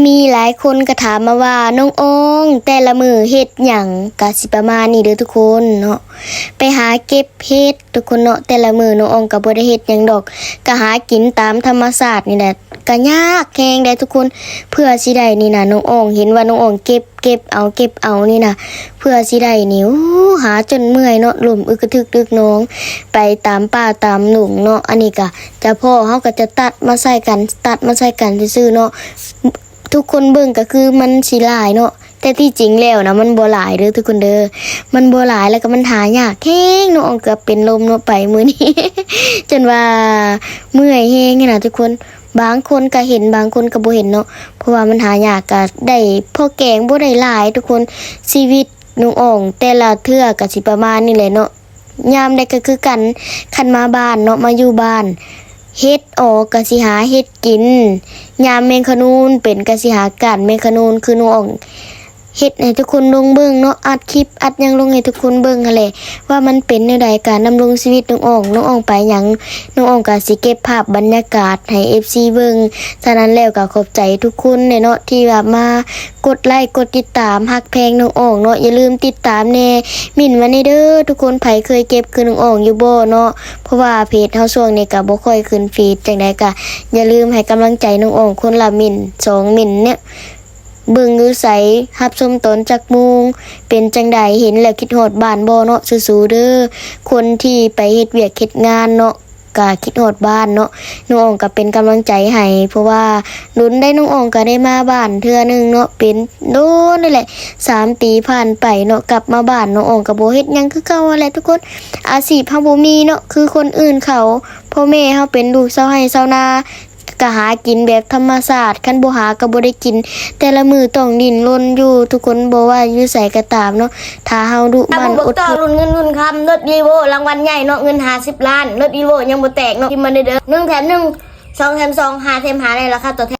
ມີຫຼາຍຄົນກໍຖາມມາວ່າ ນ້ອງອອງ ແຕ່ລະມື້ເຮັດຫຍັງ? ກະຊິປະມານນີ້ເດີທຸກຄົນເນາະ ໄປຫາເກັບເຫັດທຸກຄົນເນາະ. ແຕ່ລະມື້ນ້ອງອອງກໍບໍ່ໄດ້ເຮັດຫຍັງດອກ ກໍຫາກິນຕາມທຳມະຊາດນີ້ແຫຼະ. ກໍຍາກແຮງໃດ໋ທຸກຄົນ ເພື່ອຊິໄດ້ນີ້ນະ ນ້ອງອອງ ເຫັນວ່ານ້ອງອອງເກັບ ເກັບເອົາ ເກັບເອົານີ້ນະ ເພື່ອຊິໄດ້ນີ້ ໂອ້ ຫາຈົນເມື່ອຍເນາະ ລົ້ມອຶກກະທຶກອຶກໜອງ ໄປຕາມປ່າຕາມດົງເນາະ. ອັນນີ້ກະຈະພໍ້ເຮົາກໍຈະຕັດມາໃສ່ກັນ ຕັດມາໃສ່ກັນຊື່ໆເນາະ. ທຸກຄົນເບິ່ງກໍຄືມັນຊິຫຼາຍເນາະ ແຕ່ທີ່ຈິງແລ້ວນະ ມັນບໍ່ຫຼາຍເດີທຸກຄົນເດີ ມັນບໍ່ຫຼາຍ ແລ້ວກໍມັນຫາຍາກແຮງ. ນ້ອງອອງເກືອບເປັນລົມເນາະ ໄປມື້ນີ້ ຈົນວ່າເມື່ອຍແຮງຫັ້ນນະທຸກຄົນ. ບາງຄົນກໍເຫັນ ບາງຄົນກໍບໍ່ເຫັນເນາະ ເພາະວ່າມັນຫາຍາກ ກໍໄດ້ພໍແກງ ບໍ່ໄດ້ຫຼາຍທຸກຄົນ. ຊີວິດນ້ອງອອງແຕ່ລະເທື່ອກໍຊິປະມານນີ້ແຫຼະເນາະ. ຍາມໃດກໍຄືກັນ ຄັນມາບ້ານເນາະ ມາຢູ່ບ້ານ ເຫັດອອກກໍຊິຫາເຫັດກິນ ຍາມແມງຂະນູນເປັນກໍຊິຫາກ້ານແມງຂະນູນ. ຄືນ້ອງອອງເຮັດໃຫ້ທຸກຄົນລົງເບິ່ງເນາະ ອັດຄລິບອັດຫຍັງລົງໃຫ້ທຸກຄົນເບິ່ງຫັ້ນແຫຼະ ວ່າມັນເປັນແນວໃດ ການດຳລົງຊີວິດນ້ອງອອງ ນ້ອງອອງໄປຫຍັງ ນ້ອງອອງກໍຊິເກັບພາບບັນຍາກາດໃຫ້ເອັຟຊີເບິ່ງ. ສະນັ້ນແລ້ວກໍຂອບໃຈທຸກຄົນເນາະ ທີ່ວ່າມາ ກົດໄລກົດຕິດຕາມ ຮັກແພງນ້ອງອອງເນາະ. ຢ່າລືມຕິດຕາມແດ່ ໝິ້ນມາແດ່ເດີທຸກຄົນ. ໃຜເຄີຍເກັບຄືນ້ອງອອງຢູ່ບໍ່ເນາະ? ເພາະວ່າເພຈເຮົາຊ່ວງນີ້ກໍບໍ່ຄ່ອຍຂຶ້ນຟີດ ຈັ່ງໃດກໍຢ່າລືມໃຫ້ກຳລັງໃຈນ້ອງອອງຄົນລະໝິ້ນສອງໝິ້ນເນາະ. ເບິ່ງຢູ່ໃສ ຮັບຊົມຕອນຈັກໂມງ ເປັນຈັ່ງໃດ ເຫັນແລ້ວຄິດຮອດບ້ານບໍ່ເນາະ? ສູ້ໆເດີ ຄົນທີ່ໄປເຮັດວຽກເຮັດງານເນາະ ກະຄິດຮອດບ້ານເນາະ. ນ້ອງອອງກະເປັນກຳລັງໃຈໃຫ້ ເພາະວ່າດົນໄດ໋ ນ້ອງອອງກະໄດ້ມາບ້ານເທື່ອໜຶ່ງເນາະ ເປັນດົນນີ້ແຫຼະ ສາມປີຜ່ານໄປເນາະ. ກັບມາບ້ານ ນ້ອງອອງກະບໍ່ເຮັດຫຍັງຄືເກົ່າຫັ້ນແຫຼະທຸກຄົນ. ອາຊີບເຮົາບໍ່ມີເນາະ ຄືຄົນອື່ນເຂົາ ພໍ່ແມ່ເຮົາເປັນລູກຊາວໄຮ່ຊາວນາ ກະຫາກິນແບບທຳມະຊາດ ຄັນບໍ່ຫາກະບໍ່ໄດ້ກິນ ແຕ່ລະມື້ຕ້ອງດີ້ນລົນຢູ່ທຸກຄົນ ບໍ່ວ່າຢູ່ໃສກໍຕາມເນາະ. ຖ້າເຮົາດຸໝັ່ນອົດທົນ ລຸ້ນເງິນລຸ້ນຄຳ ລົດ Vivo ລາງວັນໃຫຍ່ເນາະ ເງິນຫ້າສິບລ້ານ ລົດ Vivo ຍັງບໍ່ແຕກເນາະ ພິມມາເດີ ໜຶ່ງແຖມໜຶ່ງ ສອງແຖມສອງ ຫ້າແຖມຫ້າ ໃນລາຄາຕໍ່ແທນ.